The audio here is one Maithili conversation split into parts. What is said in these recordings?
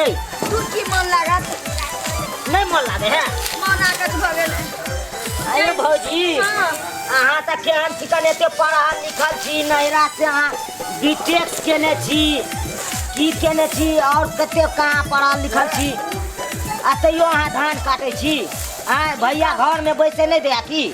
यै? तू की मन लागत? नहि मन लागे है? मन आकच भऽ गेल। अरे भौजी, हाँ। अहाँ तऽ केहन चिकन एते पढ़ल लिखल छी, नैहरा से अहाँ बीटेक केने छी, की केने छी और कते कहाँ पढ़ल लिखल छी, आ तैयो अहाँ धान काटै छी। आँय भैया घरमे बैसे नहि दैया की?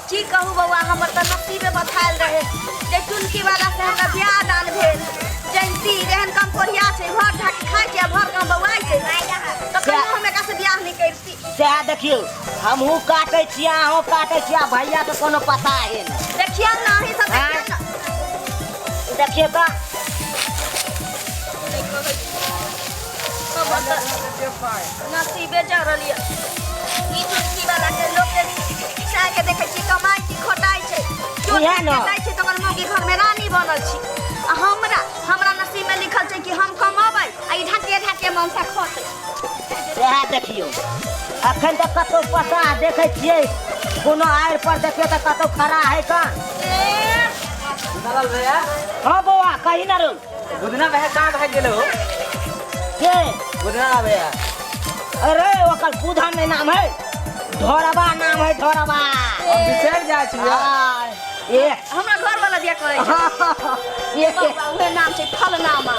की कहू बौआ, हमर तऽ नसीबे बथायल रहे जे चुनकी वाला से हमरा बियाह दान भेल। जयंती एहन कम कोढ़िया छै, भर ढाक खाइ छै आ भर गाँव बौआइ छै, तऽ कहियो हम एकरा से बियाह नहि करती। सएह देखियौ, हमहूँ काटै छी, अहूँ काटै छी, आ भैयाके कोनो पता है नहि। देखियौ ने अहीं सब, देखियौ ने। देखियौ तऽ। नहि कहै छी। हमर तऽ नसीबे जरल यऽ। ई चुटकी वाला के लोक के चाय के देखै छी कमाइ छी खोटाइ छै, चोट इएह ने। कटाइ छै तऽ ओकर मौगी घर में रानी बनल छी, आ हमरा हमरा नसीब में लिखल छै कि हम कमाबै आ ई ढाके ढाके मनसा खतै। सएह देखियौ, अखन तक कतौ पता देखै छियै कोनो आड़ि पर देखियौ तऽ कतौ खड़ा है कन। लाल भैया। हाँ बौआ, कही ना रो। बुधना भैया कहाँ भागि गेलै हो? के? बुधना भैया। अरे ओकर बुधन नहीं नाम है, ढोरबा नाम है, ढोरबा। हम बिसरि जाइ छी। हाँ, ए हमरा घर वाला दिया कहै छै। ए बौआ, उहे नाम छै फलनामा।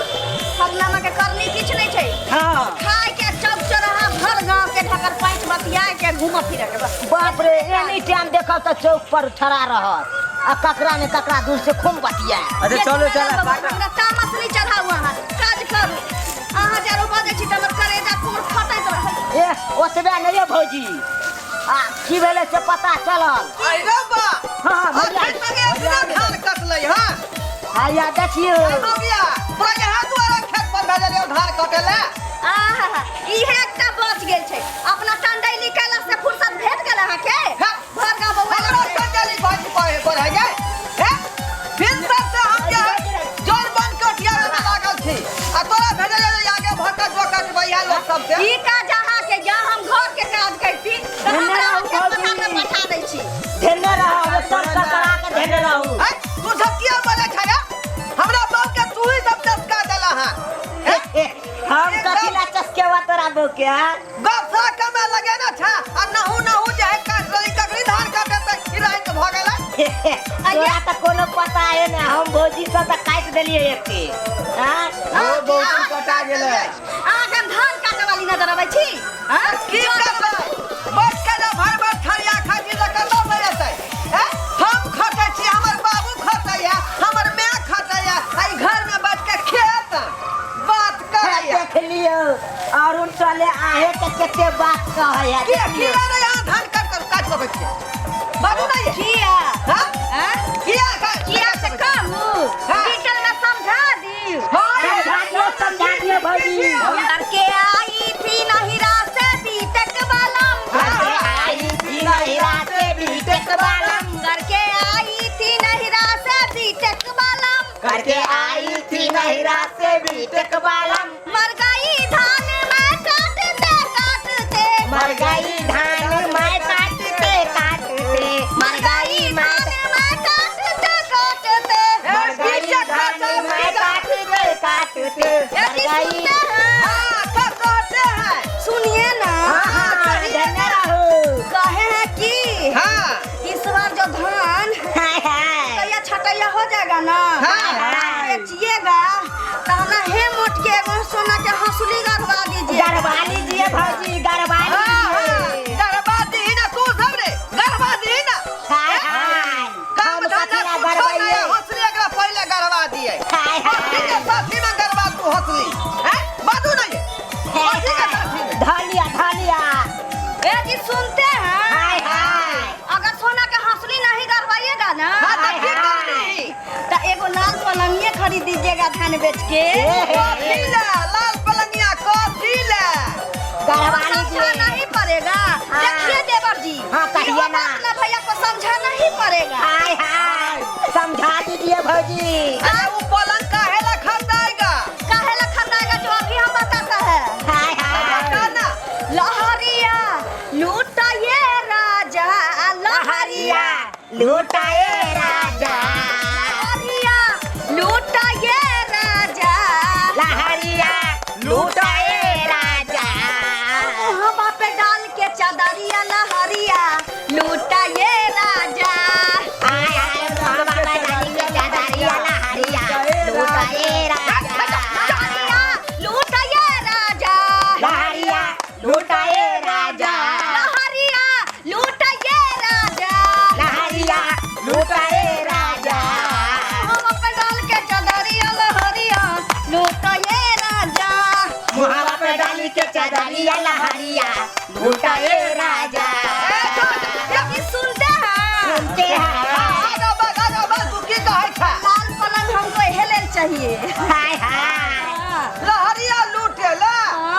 फलनामा के करनी किछु नहि छै। हाँ। खाय के चौक चौराहा भर गांव के ढकर पाँच बतियाए के घूमऽ फिरे के बस। बाप रे, एनी टाइम देखब तऽ चौक पर ठड़ा रहत आ ककरा ने ककरा दूर से खूब बतिया। अच्छा चलू चल। हमरा तामस नहि चढ़ाउ, अहाँ काज करू। अहाँ जरो बजै छी तऽ हमर करेजा कोर फटैत रहै। ए ओतबे नहि यौ भौजी, आ की भेलै से पता चलल? अरे बा। हाँ भैया। अखन तक एतना धान कटलै हँ? हैया देखियौ। भैया, तोरा यहाँ दुआरा खेत पर भेजलियौ धान कटै लए। आहा, इहे एकटा बच गेल छै। अपना टंडैली केला से फुर्सत भेट गेल अहाँके? हाँ। भर गाँव बौआ। हमरा टंडैली भाजी पर पर है गए हैं? फिर सब से हम के जौन बन कटियावे में लागल छी आ तोरा भेजलियौ जे आगे भटक भटक भैया लोग सब से। ई काज अहाँके, जँ हम घर के काज करती तऽ धन्य हमरा रहू खेत पथार में भौजी। पठा दै छी। धेने रहू, एकदम ककरा के धेने रहू। हैं? तू सब किया बोले छै रे? हमरा बाप के तू ही सब चस्का देला हँ, हैं? हम कथी ला चस्केवा तोरा बहू के, हाँ? गपसा कमे लगे ना छा आ नहु नहु जे है काट रही ककरी धान काटे त ई राति भ गेलै। तोरा तऽ कोनो पता है ने, हम भौजी से तऽ काटि देलियै एते, हाँ? ओ बहुत कटा गेलै। अहाँके हम धान काटऽ वाली नजर अबै छी? हाँ? की करबै, बैठ के जे भर भर थरिया खाइ छी तऽ कतऽ से एतै, हैं? हम खटै छी, हमर बाबू खटैया, हमर माय खटैया, आ ई घर में बैठ के खेत बात करैया। देख लियौ अरुण चले आहे के कते बात कहै है। की देख की लियौ। रे, यहाँ धान काट कर काट सकै छियै? बाबू नहीं किया? हाँ? हाँ? किया काट? किया से कहू? हाँ। डिटेल में समझा दी। हाँ, समझा दियौ, समझा दियौ भौजी। करके आई थी नहिरा से बीटेक वालम। करके आई थी नहिरा से बीटेक वालम। करके आई थी नहिरा से बीटेक वालम। करके आई थी नहिरा से बीटेक वालम। मर गई धान में काटते काटते। मर गई धान में काटते काटते। मर गई धान में काटते काटते। मर गई धान में काटते काटते। ये मर जी गई। सुनते हैं? हाँ, क्या कहते हैं? सुनिए ना। हाँ हाँ, धन्य रहू। कहे हैं कि हाँ। इस बार जो धान हाय हाय कटैया छटैया हो जाएगा ना, हाँ। हाँ। बेचिएगा तो हमरा हे मोट के एगो सोना के हंसुली गढ़वा दीजिए। गरबा लीजिए भौजी, गरबा हाँ हाँ लीजिए। गरबा दी ना तू सब रे, गरबा दी ना। हाय हाय, काम हम धंधा कथी ला कुछो नहीं, गरबैयै? हंसली एकरा पहिले गरबा दिए। हाय कथी के हाय साथी में गरबा तू हंसली, हैं? बाजू नहीं कथी के साथी में? धलिया धलिया। ए जी सुनते हैं? हाय हाय। अगर सोना के हंसुली नहीं गढ़वाइएगा ना, हाँ, तो हाय की हाय। करबी? तो एगो लाल पलंगिए खरीद दीजिएगा धान बेच के। ए हे। कथी ले लाल पलंगिया, कथी ले? गरबा समझा लीजिए। नहीं पड़ेगा। हाँ। देखिए देवर जी। हाँ, कहिए इहो ना। बात ना भैया को समझा नहीं पड़ेगा। हाय हाय, समझा दीजिए भौजी। अरे वो पलंग काहे ला खरीदाएगा? काहे ला खरीदाएगा जो अभी हम बताता है। हाय हाय। बता ना। लहरिया लूटाइए राजा, लहरिया लहरिया लूटाए राजा। लहरिया लूटाइए राजा। लहरिया लूटाए ओढ़ी के चदरिया लहरिया लुटाए राजा। ये सुनते हैं, सुनते हैं। आगा बस, आगा बस, तू की कहै छा? लाल पलंग हमको एहे लेल चाहिए। हाय हाय। लहरिया लूटे ला।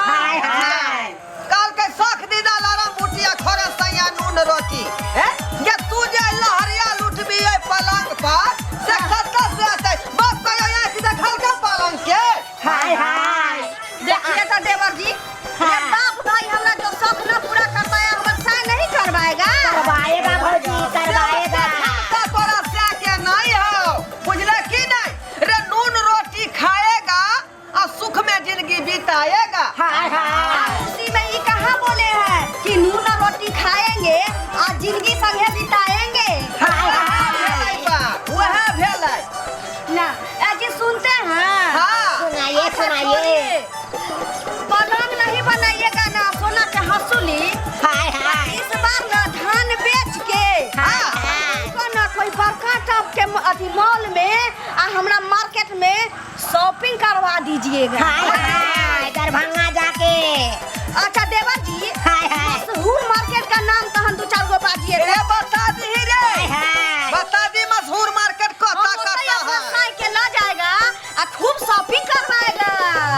हाय हाय। काल के सख दीदा लारा बूटिया खोरे सैया नून रोटी हैं ये तू जे लहरिया लूटबी ए पलंग पर से कत्ता से आते बाप कहियो यहाँ की देखल का पलंग के। हाय हाय। देखिए तो देवर जी, ये बाप भाई हमरा जो शौक न पूरा करवाया, हमर साय नहीं करवाएगा। करवाएगा भौजी, करवाएगा। क्षमता तोरा से के नहीं हो, बुझले की नहीं रे? नून रोटी खाएगा और सुख में जिंदगी बिताएगा। हाय हाय। उसी में ये कहाँ बोले हैं कि नून और रोटी खाएंगे और जिंदगी संगे बिताएंगे। हाय वएह हाय। भेलै बाप, वएह भेलै। ना जी सुनते हैं। हाँ। सुनाइए सुनाइए। पलंग नहीं बनाइएगा ना सोना के हंसुली। हाय हाय। इस बार ना धान बेच के हाय हाय। हमको ना कोई बड़का टॉप के अथी मॉल में आ हमरा मार्केट में शॉपिंग करवा दीजिएगा। हाय हाय। दरभंगा जाके। अच्छा देवर जी, हाय हाय। मशहूर मार्केट का नाम तो हम दो चार गो बाजिए। रे बता दी रे, हाय हाय। बता दी मशहूर मार्केट कता कता है। के ला जाएगा आ खूब शॉपिंग करवाएगा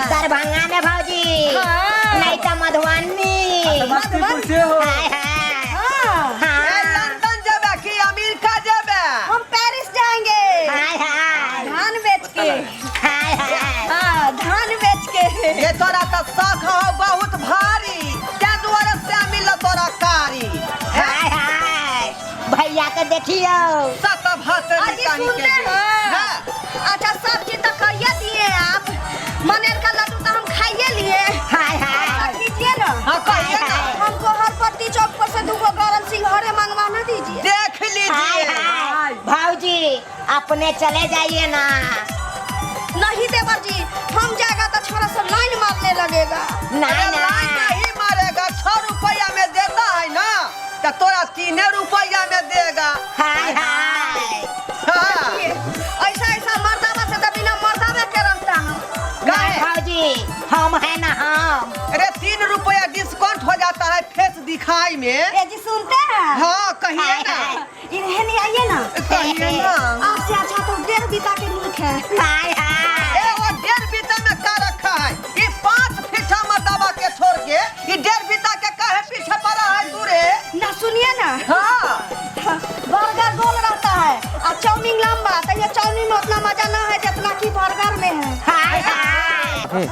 दरभंगा में भौजी। हाँ। नहीं तो मधुबनी। समस्तीपुर से हो। हाय हाय। हाँ। ए, हाँ। लंदन जेबे कि अमेरिका जेबे? हम पेरिस जाएंगे हाय हाय। धान बेच के। हाय हाय। हाँ, धान बेच के। ये तोरा तो शौक हो बहुत भारी, ते दुआरे से मिल तोरा कारी। हाय हाय। भैया के देखियो। सत भात अजी कहीं सुनते के जे। हैं। हाँ। अच्छा सब चीज तो करिए दिए आप, मनेर का लड्डू तो हम खाइए लिए। हाय हाय। ऐसा कीजिए ना, हाँ कहिए ना। हमको हर पत्ती चौक पर से दूगो गरम सिंघाड़े मंगवाना दीजिए। देख हाय लीजिए। हाय। भौजी अपने चले जाइए ना। नहीं देवर जी, हम जाएगा तो छोरा सब लाइन मारने लगेगा। ना अरे ना। लाइन नहीं मारेगा, 6 रुपया में देता है ना तो तोरा 3 रुपया में देगा। हाय हाय। हाँ। ऐसा ऐसा मर्दावा से तो बिना मर्दावा के रहता हूँ। नहीं भौजी, हम है ना हम। अरे 3 रुपया डिस्काउंट हो जाता है फेस दिखाई में। ए जी सुनते हैं। हाँ कहिए हाय ना, हाय। इन्हें नहीं आइए ना, कहिए ना। आपसे अच्छा तो 1.5 बीता के नीक है। हाय हाय। ए वो 1.5 बीता में का रखा है? ये 5 फीटा मर्दावा के छोड़ के ये 1.5 बीता के काहे पीछे पड़ा है तू रे? ना सुनिए ना, हाँ। बर्गर गोल रहता है और चाउमीन लंबा, तो ये चाउमीन में उतना मजा ना है जितना कि बर्गर में है। हाय हाय।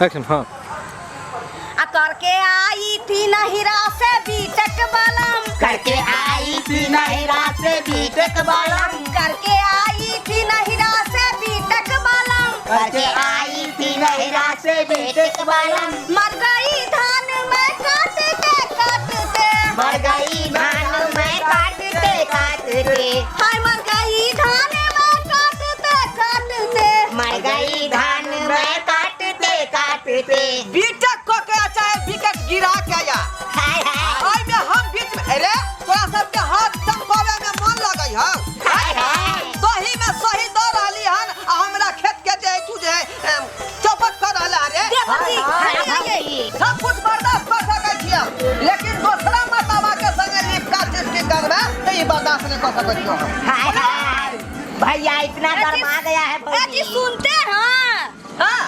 एक्शन। हाँ। आ करके आई थी नहिरा से बीटक बलम। करके आई थी नहिरा से बीटक बलम। करके आई थी नहिरा से बीटक बलम। करके आई थी नहिरा से बीटक बलम। मर गई धान में काटते काटते। मर गई धान में काटते काटते। हाय मर गई धान में काटते काटते। मर गई धान में काटते काटते। बीटेक क के चाहे विकेट गिरा के या हाय हाय। ओय में हम बीच में। अरे तोरा सबके हाथ चमकावे में मन लगै हौ। हाय हाय। दही में सही दऽ रहली हन आ हमरा खेत के जे तू जे चौपट कर रहला रे। देवर जी, हाय आइए। भौजी। सब कुछ बर्दाश्त कर सकै छियै, लेकिन दोसरा मतावा के संगे लिपका चिपकी करबै तऽ ई बर्दाश्त नहीं कर सकै छियौ हम। हाय हाय। भैया इतना गरमा गया है ए जी भौजी। सुनते हैं। हाँ।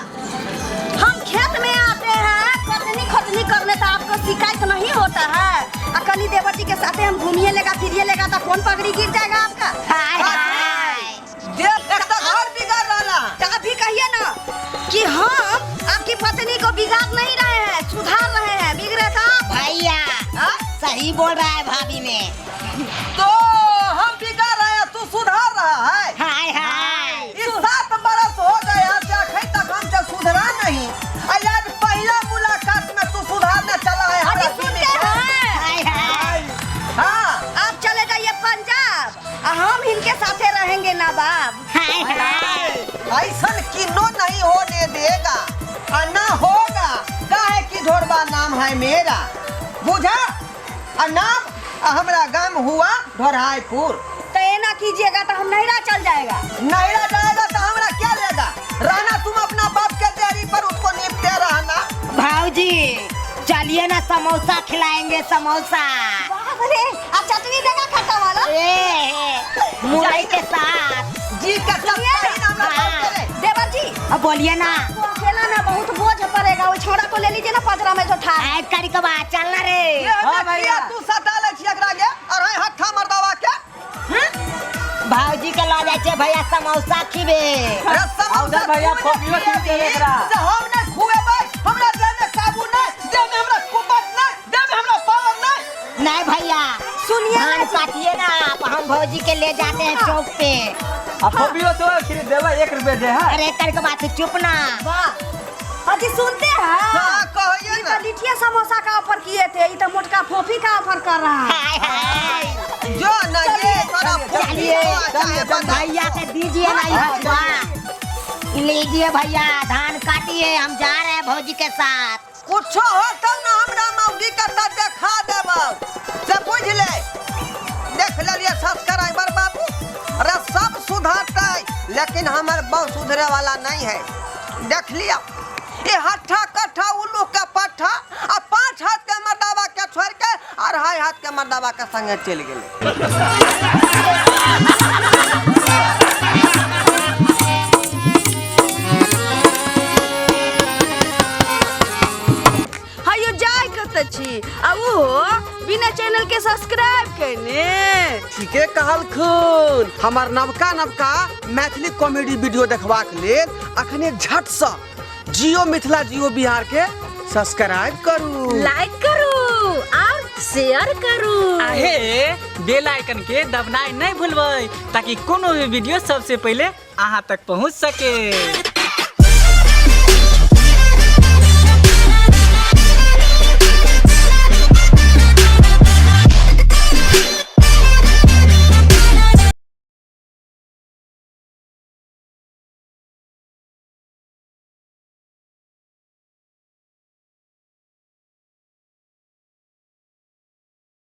हम खेत में आते हैं कटनी खटनी करने तो आपको शिकायत नहीं होता है। आ कनी देवर जी के साथे हम घूमिए लेगा फिरिए लेगा तो कौन पगड़ी गिर जाएगा आपका? हाय हाय। देख एक तो घर बिगड़ रहला। तो अभी कहिए ना कि हम आपकी पत्नी को बिगाड़ नहीं रहे हैं, सुधार रहे हैं। बिगड़े था भैया हाँ? सही बोल रहा है भाभी ने। तो हम बिगड़ रहे हैं तू सुधार रहा है। हाय हाय। इस 7 बरस हो गया से अखन तक हम से सुधरा नहीं। आज पहला मुलाकात में तू सुधारने चला है। अरे हमरा सुनते सुनी के। हैं। हाय हाय। हाँ। आप चले जाइए पंजाब और हम इनके साथे रहेंगे ना बाप। हाय हाय। ऐसन किन्नो नहीं होने देगा आ ना होगा। काहे की ढोरबा नाम है मेरा, बुझा? आ नाम आ हमरा गाम हुआ ढोरहाईपुर। तो ये ना कीजिएगा तो हम नैरा चल जाएगा। नैरा जाएगा तो हमरा क्या लेगा? रहना तुम अपना बाप के देहरी पर, उसको निपटे चलिए ना, समोसा खिलाएंगे, समोसा। बाप रे, आ चटनी देगा खट्टा वाला? ए, मुरई के साथ। जी के सच्चाई ना हमरा हाँ। बहुत गेलै। देवर जी, अब बोलिए ना। आपको अकेला ना बहुत बोझ पड़ेगा, वो छोड़ा को ले लीजिए ना पजरा में जो ठा। आय करी के बाद चलना रे। ये हमरा हाँ भैया। किया तू सटा लै छी एकरा गे और है हट्ठा मर्दावा के। भाजी के ला जाय छै भैया समोसा खिबे। अरे समोसा उधर भैया तू फोपियो नहि खिबे खुएबही, एकरा। से हम नहि खुएबै। हमरा देह में काबू नहि, देह में हमरा कुवत नहि, देह में हमरा पावर नहि। नहीं भैया, सुनिए ना धान जी। काटिए ना आप, हम भौजी के ले जाते हैं चौक पे। आ फोपियो तो खरीद देबै, 1 रुपए दे है। अरे कर के बात चुप ना। वाह अजी, सुनते हैं? हाँ, कहिए ये ना। तो लिटिया समोसा का ऑफर किए थे, ये तो मोटका फोफी का ऑफर कर रहा है। हाय हाय। जो ना ये तोरा चलिए, फोपियो चाहे बंदा। भैया के दीजिए ना ये हलवा। लीजिए भैया, धान काटिए, हम जा रहे हैं भौजी के साथ। कुछो होतौ ना हमरा मौगी के तऽ देखा देबौ, से बुझ ले। देख लेलियै सब्सक्राइबर बाबू, अरे सब सुधरतै लेकिन हमर बहु सुधरे वाला नहीं है। देख लिया ये हट्ठा कट्ठा उल्लू के पट्ठा आ 5 हाथ के मर्दावा के छोड़ के 2.5 हाथ के मर्दावा के संगे चलि गेलै। हयो जाय कत छी आ उहो बिना चैनल के सब्सक्राइब केने। ठीके कहलखुन। हमर नवका नवका मैथिली कॉमेडी वीडियो देखबाक लेल अखने झटसँ जियो मिथिला जियो बिहार के सब्सक्राइब करू, लाइक करू और शेयर करू। आहे बेल आइकन के दबनाइ नहीं भूलबै ताकि कोनो भी वीडियो सबसे पहले अहाँ तक पहुँच सके।